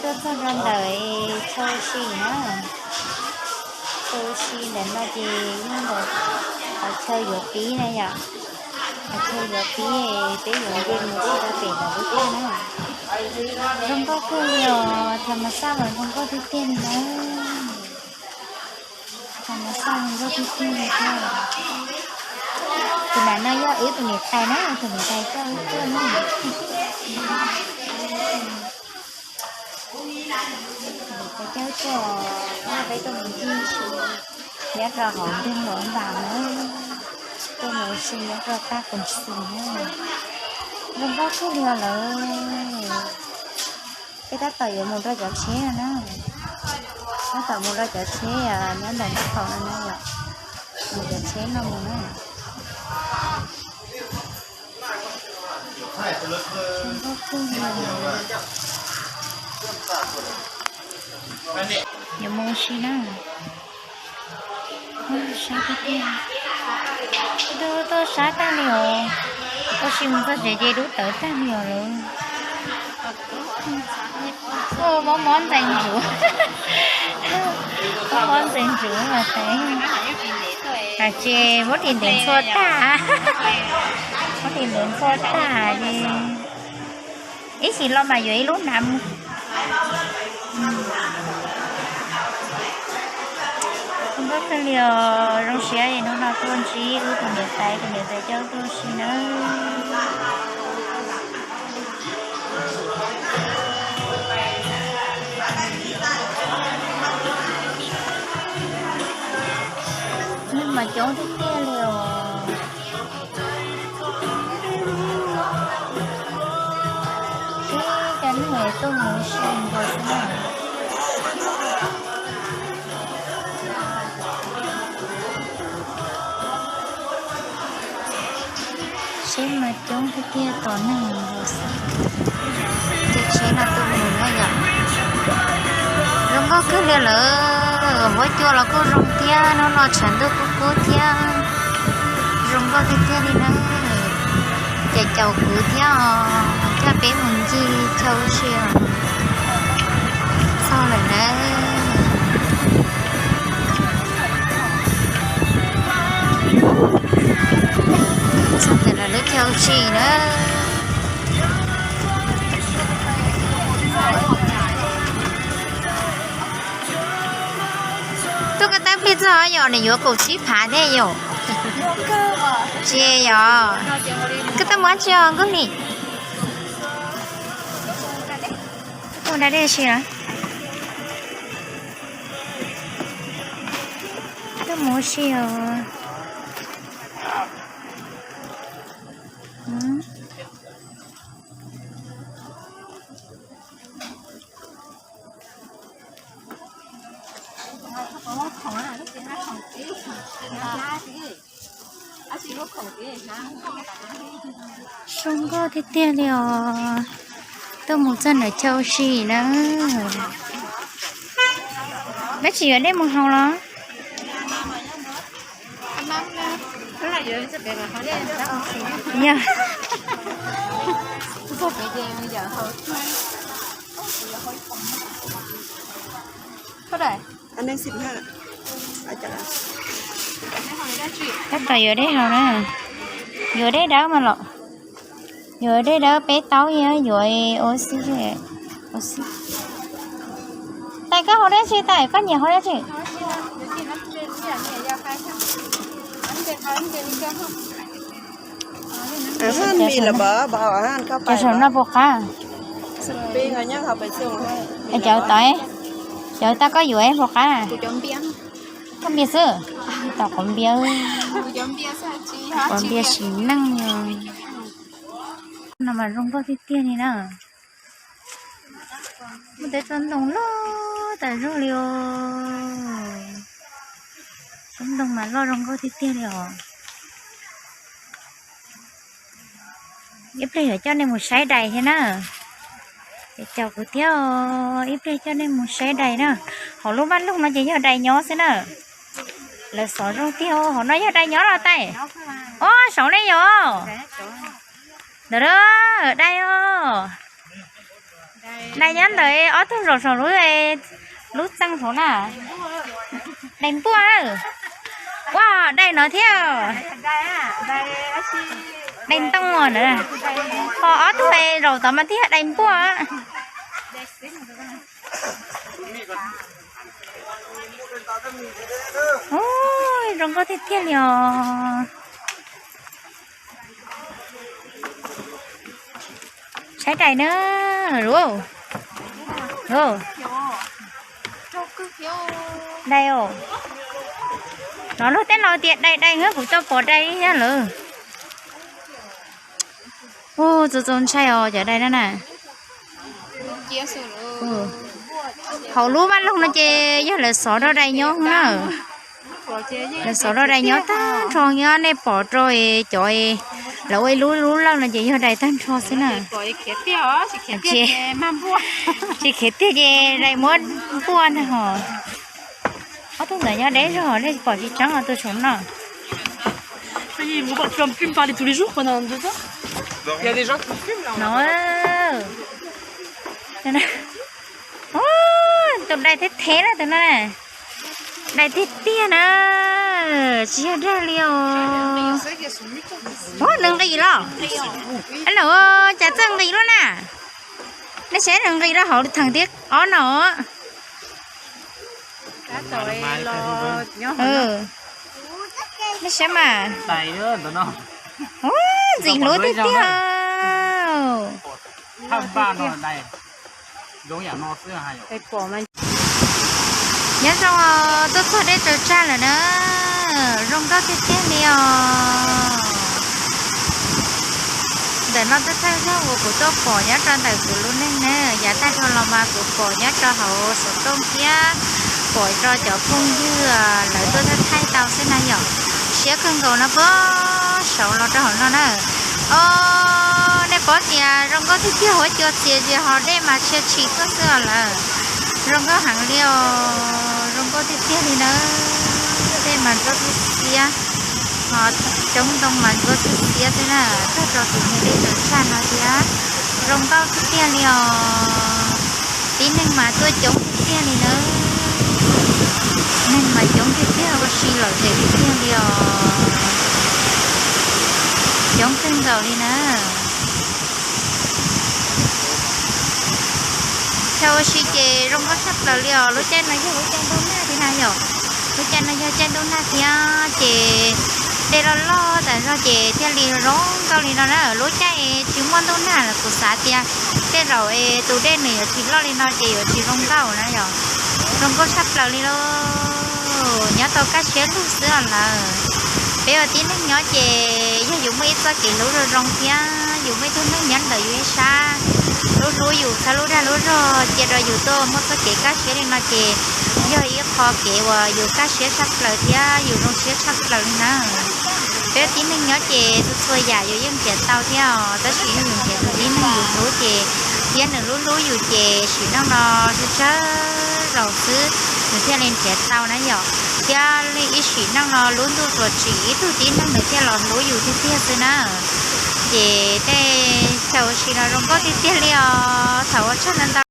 Tuaj txog rau ntawm chaw ua si na. Chaw ua si ntawm no ces yog ntawm qhov chaw yuav pib na yom. Qhov chaw yuav pib, peb yuav nce mus txog rau pem ntawm lub thaj na. Zoo nkauj kawg li os, tham mas xaj mas zoo nkauj tiag tiag li na. Tham mas xaj zoo nkauj tiag tiag li thiab. Tus nam no yog wb tus niam tais na, tus niam tais coj wb tuaj na. Niam tais coj wb tuaj, peb tuaj mus ncig si nyob rau hauv nroog Luam Npas na. Tuaj mus ua si nyob rau Thaib Qus Xis na. Zoo nkauj kawg li os lawm. Peb tab tom yuav mus rau cov tsheb no na. Tab tom mus rau cov tsheb nyob ntawm nrob qaum no na yom. Mus cov tsheb no mus na. Yuav mus ua si na. Sab tiag tiag. Tuaj sab tag li os. Ua si mus txog tsev ces dub tawv tag li os lawm. Mob mob ntxeev ntsuv. Mob mob ntxeev ntsuv mas tes. Hais tias muab ris ntev ntxhua tag. Muab ris ntev ntxhua tag li. Ib chim los mas yuav ib lub hnav mus. Zoo nkauj kawg li os, zoo siab es hnub no tuaj ntsib wb tus niam tais, tus niam tais coj wb tuaj ua si nawb. Neeg mas coob tiag tiag li os. Ib cov neeg tuaj mus ua si nkaus xwb na. Tsheb mas coob tiag tiag, tom neeg nkaus xwb. Ces tsheb no tuaj mus na yom. Zoo nkauj kawg li lawm, huab cua los kuj zoo thiab, hnub no tshav ntuj kub kub thiab. Zoo nkauj tiag tiag li na. Ces caum kuv thiab os, coj peb mus ncig chaw ua si os. Txog lawm na. Txog ntawm lawv lub chaw ua si na. Tuaj ko taw plig txog yom, nws yuav kaum tsib phav thiab yom. Tsis yog. Koj tuaj mus dab tsi os Nkauj Hli? Tuaj mus da dej si los? Tuaj mus ua si os. Zoo nkauj tiag tiag li os. Tuaj mus txog nram chaw ua si na. Peb tsis yuav dej mus haus los? Yog. Tab tom yuav dej haus na. Yuav dej dawb mas los. Yuav dej dawb peb taub, yuav ua si, ua si. Tais, koj haus dab tsi tais, koj nyiam haus dab tsi? Cov saum no puas qab? Cov tod, cov tod koj yuav puas qab? Koj npias xwb. Tom quav npias, quav npias sim neej. No mas zoo nkauj tiag tiag li na. Muaj tej tsob ntoo loj tas zog li os. Tsob ntoo mas loj zoo nkauj tiag tiag li os. Ib pliag yuav coj nej mus saib dais thiab na. Ces caum kuv thiab, ib pliag coj nej mus saib dais na. Hauv lub vaj loog no ces yog dais nyob xwb na. Lawv xov zoo tiag, hauv no yog dais nyob los tais? Ob, saud ne yom. Ntawd dais os. Dais nyob ntawd, ob tug zaum saum lub, lub txeej saud na. Dais npuaj. Ua dais no thiab. Dais ntoo na. Ho ob tug zaum tod mas thiaj dais npuaj. Ub, zoo nkauj tiag tiag li os. Saib dais na. Dais os. Nov luag tej laus tias dais dais, kuv tau pom dais thiab lawm. Ub, txaus txaus ntshai os cov dais no na. Hauv lub vaj loog no ces yog lawv xov rau dais nyob na. Lawv xov rau dais nyob tag nrho, nyob nej pom rau cov lawv ua ib lub lub lawj no ces yog dais tag nrho xwb na. Tsis khiav tiag ces dais muab npuaj na ho. Ob tug ntawd nyob deb zog, nej pom tsis tseeb os tus saum no. No, tus dais thev thev na tus no na. Dais tiag tiag na, tsis yog dag li os. Ub, nws nqis los. Los, cas txawj nqis lub na. Nej saib nws nqis rau hauv theem thib ob no. Nej saib mas. Ub, ntxim hlub tiag tiag. Nyob zoo, tuaj txog dej Tsaws Tsaj lawm na, zoo nkauj tiag tiag li os. Ntawm no twb thawj zaug uas kuv tuaj pom nyob rau ntawm kuv lub neej na, yav tag nrho los mas kuv pom nyob rau hauv xov tooj thiab pom rau cov phooj ywg lawv tuaj thaij thaij tau xwb na yom. Siab kawg nkaus no puag saud los rau hauv no na. Os, nej paub tias zoo nkauj tiag tiag, huab cua txias zias ho dej mas tshia tshis tuaj xwb os lawm. Zoo nkauj heev li os, zoo nkauj tiag tiag li na. Dej mas ntsuab xiab xiab, ho coob ntoo mas ntsuab xiab xiab xwb na, tag rau tus niag dej Tsaws Tsaj no thiab. Zoo nkauj tiag tiag li os. Tib neeg mas tuaj coob tiag tiag li na. Neeg mas coob tiag tiag, ua si lom zem tiag tiag li os. Coob kawg nkaus li na. Chaw ua si ces zoo nkauj tshaj plaws li os. Lub caij no yog lub caij ntuj nag thiab na yom. Lub caij no yog caij ntuj nag thiab ces dej loj loj tas zog ces thiaj li zoo nkauj li no na. Lub caij tsis muaj ntuj nag los kuv xav tias tej zaum es tus dej nws yuav tsis loj li no ces yuav tsis zoo nkauj na yom. Zoo nkauj tshaj plaws li lauj. Nyob tau kaj siab lug xwb os lawm. Peb ua tib neeg nyob ces yog yus muaj ib txoj kev hlub zoo zoo thiab yus muaj ib tug neeg nyob ntawm yus ib sab, hlub hlub yus txhua lub dag lub zog, cia rau yus tuaj muaj txoj kev kaj siab li no ces yog ib qho kev uas yus kaj siab tshaj plaws thiab yus zoo siab tshaj plaws li na. Peb ua tib neeg nyob ces txhua txhua yam yus yeej nrhiav tau thiab os, tab sis yog yus nrhiav tus tib neeg yus hlub ces thiab nws hlub hlub yus ces sim neej no tsawg tsawg zaus xwb nws thiaj li nrhiav tau na yom. Thiab ib sim neej no lub ntuj tsuas tsim ib tug tib neeg nws thiaj los hlub yus tiag tiag xwb na. Ces tej chaw ua si no zoo nkauj tiag tiag li os. Thaum ua tshaj ntau ntau